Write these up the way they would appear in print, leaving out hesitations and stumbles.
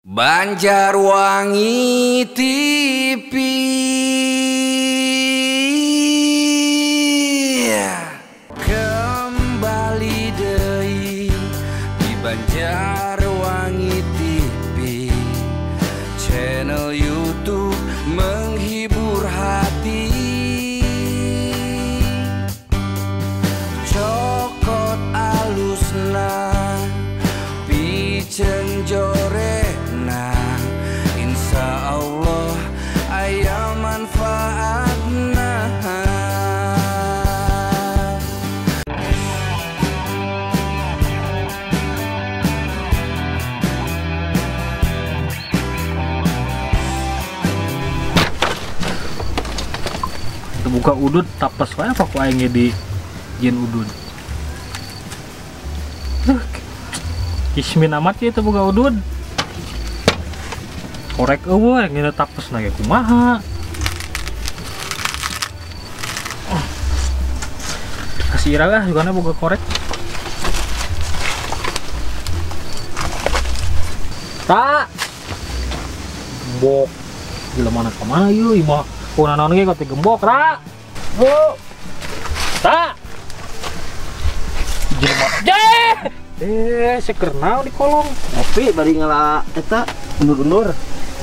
Banjarwangi TV. Kembali deui di Banjarwangi TV, channel YouTube menghibur hati. Cokot alusna piceun jorena, insya Allah aya manfaatna. Buka udud tapes wae apa ku aing di jieun udud. Kismin amat ya itu buka udud. Korek eueuh yang ngene tapes na ge kumaha. Kasih ira lah jugana boga korek. Tak. Gembok. Gila mana ka mana yeuh imah. Kuna naon ge kote gembok ra. Bu. Tak. Jelema. Je. Seker naon di kolong. Ngopi bari ngala eta undur-undur.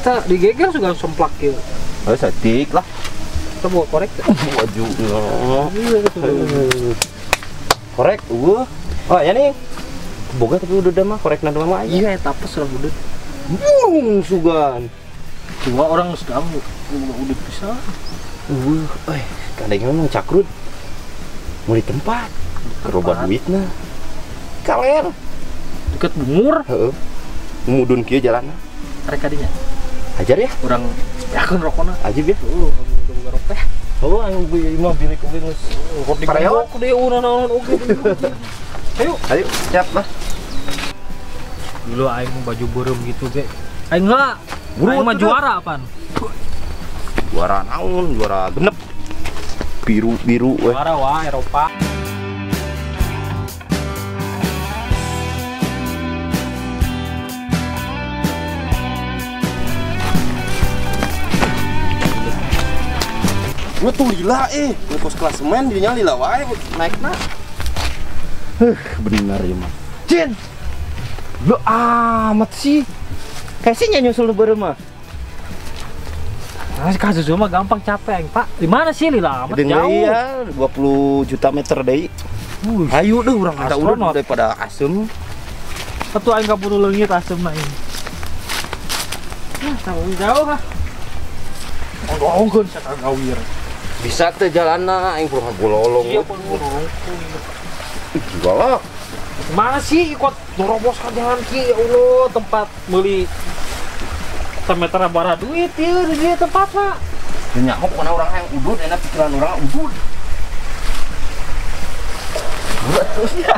Eta digeger sugan somplak ieu. Heuh saeutik lah. Eta bawa korek. Baju. Korek eueuh. Oh ya nih. Boga tapi udud mah korekna mah aya. Iya eta apes urang udud. Bung sugan. Dua orang geus gamu udud pisan. Eueuh, euy, kadang mah cakrut. Mau di tempat, keroba duitna. Kaler. Deket bungur. Heeh. Mudun kieu jalanna. Rek kadinya. Hajar ya? Urang yakeun rokona. Ajib ya. Heuh, boga rok teh. Heuh, anu imah bilik oge geus pareot deui naon oge. Ayo, ayo, siap lah. Dulu aing baju beureum gitu ge. Aing heula. Aing mah juara apaan? Juara naon? Juara genep. Biru-biru weh. Juara wah Eropa. Gua tuh lila ngekos klasemen dirinya lila wae naikna. Bener ya mah. Jin. Lu amat sih. Kayak sih nyusul nu beureum mah. Nah, kasus mah gampang capek aing, Pak. Di mana sih lila amat jauh? Iya, 20 juta meter deui. Hayu deh urang kata urang daripada asem. Atuh aing kaburu leungit asemna ini. Nah, jauh jauh ah. Ngongkeun sakagawir. Bisa teh jalanna aing purang bololong. Iya, bololong. Ih, galak. Mana sih ikut dorobos ka jalan ki ya Allah, tempat meuli semeter bara duit ieu di dieu tempatna. Nya nyaho pokona urang hayang udud enak pikiran urang udud. Buat terus ya.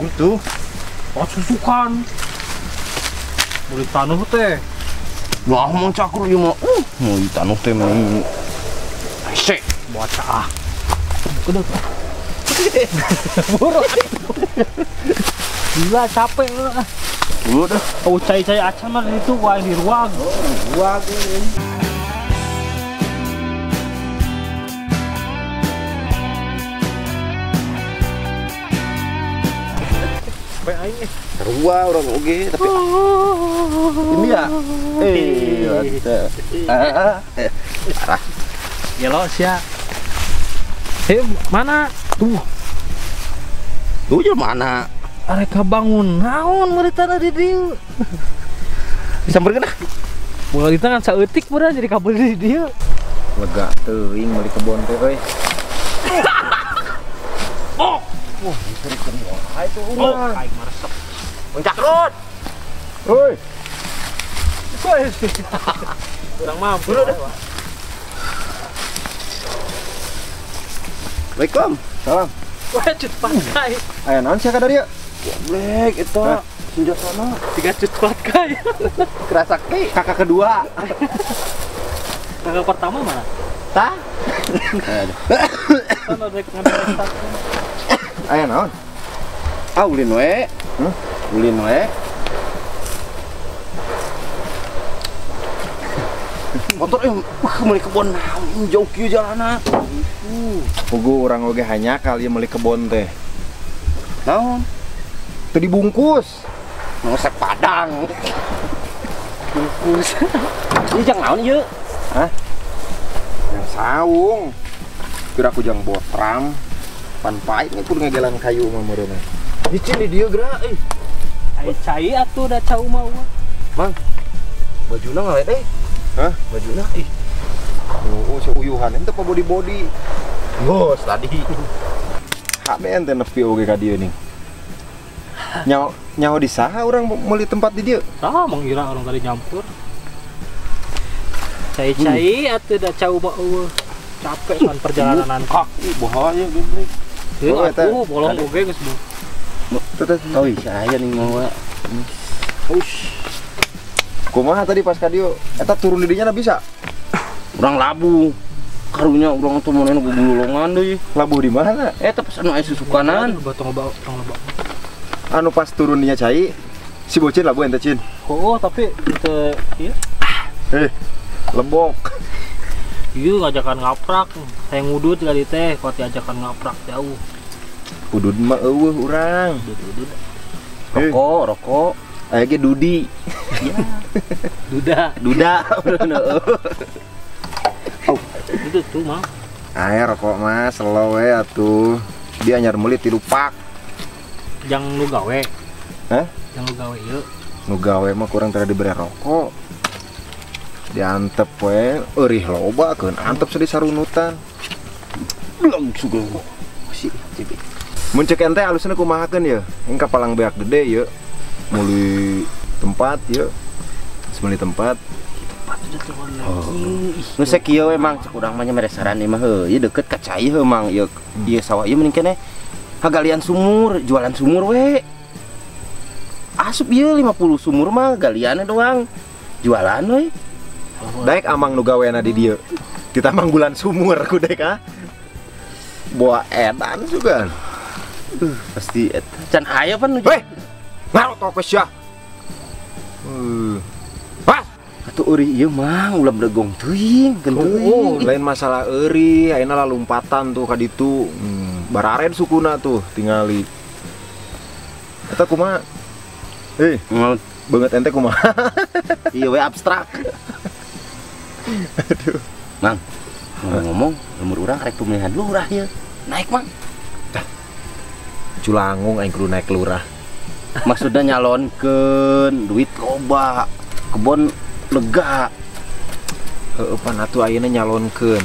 Itu oh susukan. Beli tanah teh. Wah, mau cakur ieu mah. Mau di tanah teh mau. Hese, baca ah. Udah. Buru. Gila capek lu ah. Udah. Oh, cai-cai acan mah itu wah di ruang. Oh, ruang. Sampai aing sarua urang oge tapi ini ya. Parah. Gelo sia. Mana? Tuh. Tuh je mana? Arek bangun naon meuli tanah di dieu. Disamperkeun ah. Meuli tanah saeutik meureun jadi kabeuli di dieu. Lega teuing meuli kebon teh euy. Oh. Wah, diserikeun wae tuh urang. Oh, aing maresep. Mencakrut. Hoi. Woi. Urang mampu. Assalamualaikum. Salam. Wah, cut pakai. Aya naon sia ka dieu? Goblek eta. Senjatana 3 cut pakai. Kerasakti kakak kedua. Kakak pertama mana? Tah. Aduh. Aya naon? Ah ulin we. Ulin we. Motor meuli kebon naon jauh kieu jalanna. Pugu urang oge hanya kali meuli kebon teh. Naon? Teu dibungkus. Ngosek padang. Bungkus. Ieu jang naon ieu? Hah? Yang saung. Kira aku jang botram. Pan pait nih kudu ngagelan kayu mah meureunna. Hicin di dieu geura euy. Ai cai atuh da cau mah. Mang. Bajuna ngalet euy. Hah? Bajuna ih. Oh, si uyuhan ente pa body-body. Gos tadi. Hame ente nepi oge ka dieu nih. Nyaho di saha urang meuli tempat di dieu? Saha mengira orang tadi nyampur. Cai-cai atuh da cau mah eueuh. Capek kan perjalanan kaki bahaya geblek. Heuh atuh bolong oge geus bu. Oh, saya nih mau. Ush. Kumaha tadi pas ka dieu? Eta turun di dinya bisa? Urang labuh. Karunya urang tuh manehna gugulungan deui. Labuh di mana? Eta pas anu aya susukanan. Batong lebak. Anu pas turun dinya cai, si bocin labuh ente cin. Oh, tapi teu ieu. Lebok. Ieu ngajakan ngaprak. Saya ngudut kali teh, kuat diajakan ngaprak jauh. Udud mah eueuh urang. Udud. Rokok, rokok. Aya ge dudi. Ya. Duda. Duda. Oh, itu tuh mah. Aya rokok mah slow we atuh. Dia anyar meuli 3 pak. Jang nu gawe. Hah? Jang nu gawe ieu. Nu gawe mah kurang tara dibere rokok. Diantep we, eurih loba keun antep sedih sarunutan. Belang suga. Si, cibi. Mun ceuk ente alusna kumahakeun ye? Engka palang beak gede ye. Meuli tempat ye. Meuli tempat. Tempat udah turun lagi. Nu sakieu we Mang, cek urang mah nya mere saran ieu mah heuh, ieu deket ka cai heuh Mang, ieu ieu sawah ieu mending keneh hagalian sumur, jualan sumur we. Asup ieu 50 sumur mah galianna doang. Jualan we. Daek amang nu gaweana di dieu. Kita manggulan sumur ku daek ah. Boa edan juga. Pasti eta. Can aya pan nu. Weh. Ngarotok geus sia. Pas. Atuh eureun ieu mah ulah bedegong teuing, oh, lain masalah eureun, ayeuna lalumpatan tuh ka ditu. Bararen sukuna tuh tingali. Eta kumaha? Banget ente kumaha? Iya we abstrak. Aduh. Mang, ngomong-ngomong, umur urang rek pemilihan lurah ieu. Naik, Mang. Culangung aing kudu naik lurah. Maksudnya nyalonkeun duit loba, kebon lega. Heueuh pan atuh ayeuna nyalonkeun.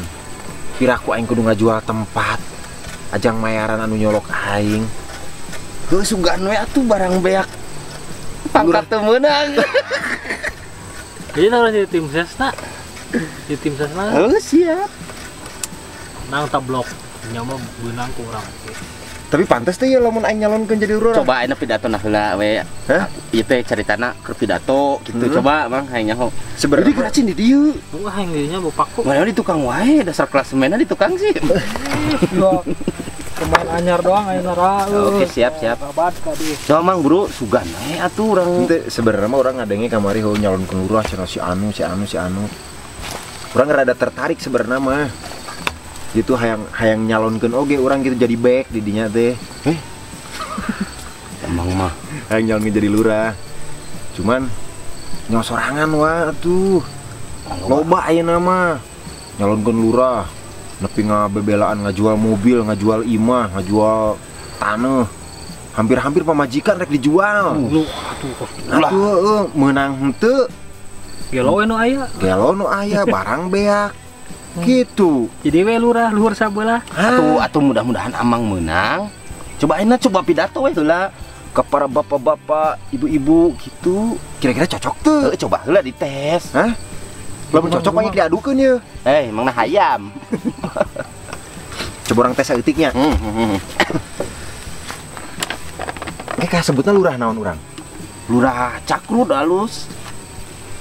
Piraku aing kudu ngajual tempat. Ajang mayaran anu nyolok aing. Heuh sugan we atuh barang beak. Pangkat teu meunang. Jadi taruh di tim sesna. Di tim sesna. Heuh siap. Nang tablok nya mah beunang ku urang. Tapi pantes teh ya lamun aing nyalonkeun jadi lurah. Coba ayeuna pidato nah heula we. Hah? Ieu teh caritana keur pidato gitu. Coba Mang hayang nyaho. Sebenarnya jadi geracin di dieu. Wah, hayang dieu nya bapaku. Mana di tukang wae, dasar klasemenna di tukang sih. Yo. Pemain anyar doang ayeuna ra. Oke, siap, siap. Babat ka dieu. Coba Mang Bro, sugan we atuh urang. Teu sebenarnya mah urang ngadenge kamari heuh nyalonkeun lurah cenah si anu, si anu, si anu. Urang rada tertarik sebenarnya mah. Gitu hayang nyalonkeun oge urang gitu jadi back di dinya teh. Emang mah hayang nyalonkeun jadi lurah. Cuman nyosorangan wa atuh. Loba ayeuna mah nyalonkeun lurah nepi ngabebelaan ngajual mobil, ngajual imah, ngajual tanah. Hampir-hampir pamajikan rek dijual. Lu atuh atuh heueuh meunang henteu. Gelo we nu aya. Gelo nu aya barang beak. Gitu. Jadi we lurah luhur sabelah. Atuh mudah-mudahan amang menang. Coba ayeuna coba pidato we heula ke para bapak-bapak, ibu-ibu gitu. Kira-kira cocok tuh. Coba heula dites. Hah? Lamun cocok mah diadukeun ye. Emangna hayam. Coba orang tes saeutiknya. Ka sebutna lurah naon urang? Lurah Cakrud alus.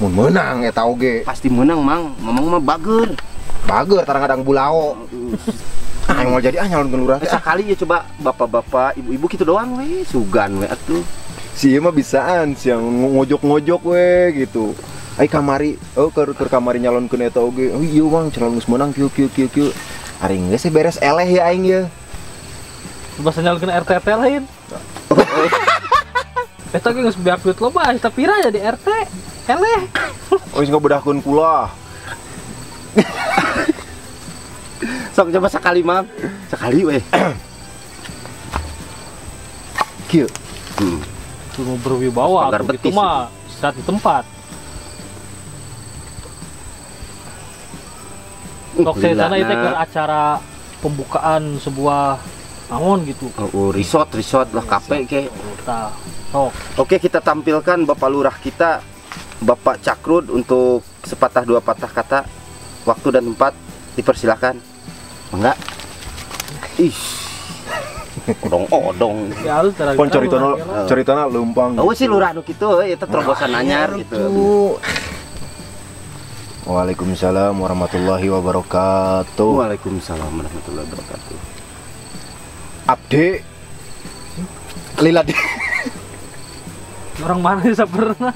Mun meunang eta oge. Pasti meunang, Mang. Mamang mah bager. Bager tarang-kadang bulao. Ah, yang mau jadi ah nyalonkeun lurah teh. Sakali ya coba bapak-bapak, ibu-ibu gitu doang we, sugan we atuh. Si ieu mah bisaan siang ngojok-ngojok we gitu. Ai kamari, oh keur kamari nyalonkeun eta oge. Oh iya Mang, calon geus meunang kieu kieu kieu kieu. Ari geus beres eleh ya aing ye. Bahasa nyalonkeun RT lain. Eta ge geus beak duit loba, eta pira jadi RT. Eleh. Oh geus ngabedahkeun kula. Sok coba sekali Mang. Sekali weh. Kieu. Kudu berwibawa atuh kitu mah istirahat di tempat. Sok ceritana ieu teh keur acara pembukaan sebuah naon gitu. Oh, resort lah kafe ke. Tah, sok. Oke, kita tampilkan Bapak Lurah kita, Bapak Cakrud untuk sepatah dua patah kata, waktu dan tempat dipersilakan. Enggak. Ih. Odong-odong. Ya halus pon caritana leumpang. Oh sih lurah nu kitu euy eta terobosan anyar gitu. Waalaikumsalam warahmatullahi wabarakatuh. Waalaikumsalam warahmatullahi wabarakatuh. Abdi lila di orang mana bisa pernah.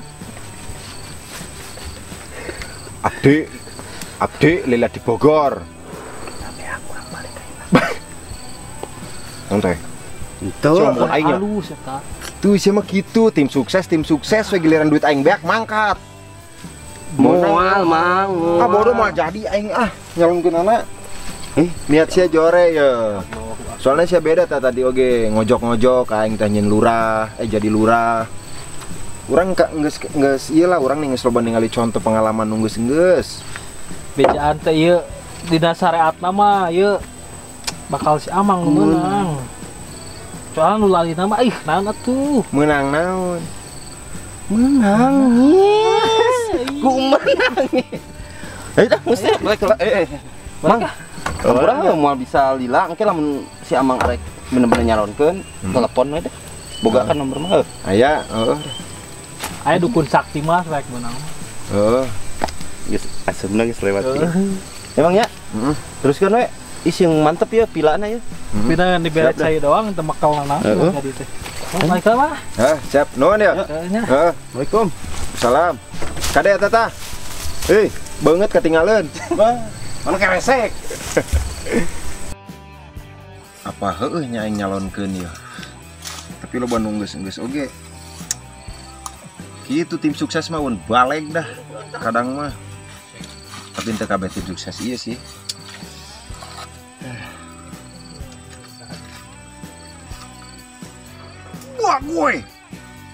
Abdi lila di Bogor. Santai. Itu halus eta. Tuh sia mah kitu, tim sukses we giliran duit aing beak mangkat. Moal mang. Ah bodoh mah jadi aing ah nyalonkeun anak. Niat sia jore ya. Soalnya sia beda tah tadi oge ngojok-ngojok aing teh nyin lurah, jadi lurah. Urang ka geus ieu lah urang geus loba ningali contoh pengalaman nu geus. Bejaan teh ieu dina syariatna mah ieu bakal si Amang nu meunang. Soalnya nu lalina mah ih naon atuh. Meunang naon? Menangis. Ku menangis. Dah mesti balik Mang. Urang moal bisa lila engke lamun si Amang arek bener-bener nyalonkeun, telepon we deh. Boga kan nomor mah. Aya, heeh. Aya dukun sakti mah rek meunang. Heeh. Geus asupna geus lewat. Emang ya? Heeh. Teruskeun we. Ih yang mantep ya pilana ya. Pina dibere cai doang teu mekel naon jadi teh. Assalamualaikum mah. Hah, siap. Nuhun ya. Heeh. Assalamualaikum. Salam. Kade eta tah? Banget ketinggalan. Mana keresek. Apa heueuh nya aing nyalonkeun ya. Tapi loba nu geus-geus oge. Kitu tim sukses mah un baleg dah. Kadang mah. Tapi teu kabeh tim sukses ieu sih. Wah gue,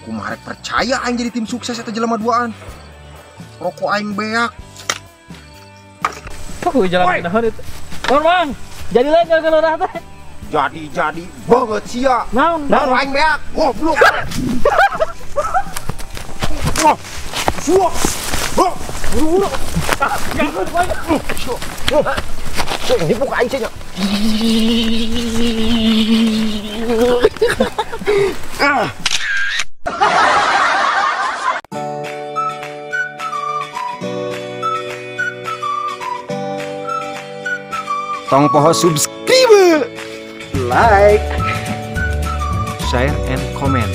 kumaha rek percaya aing jadi tim sukses eta jelema duaan. Rokok aing beak. Kok jalan naon itu? Mang, jadi lain jalan lurah teh. Jadi banget sia. Naon? Naon aing beak. Goblok. Wah. Suak. Wah. Buru-buru. Jangan banyak. Ini buka aing nya. Ah. Tong poho subscribe, like, share, and comment.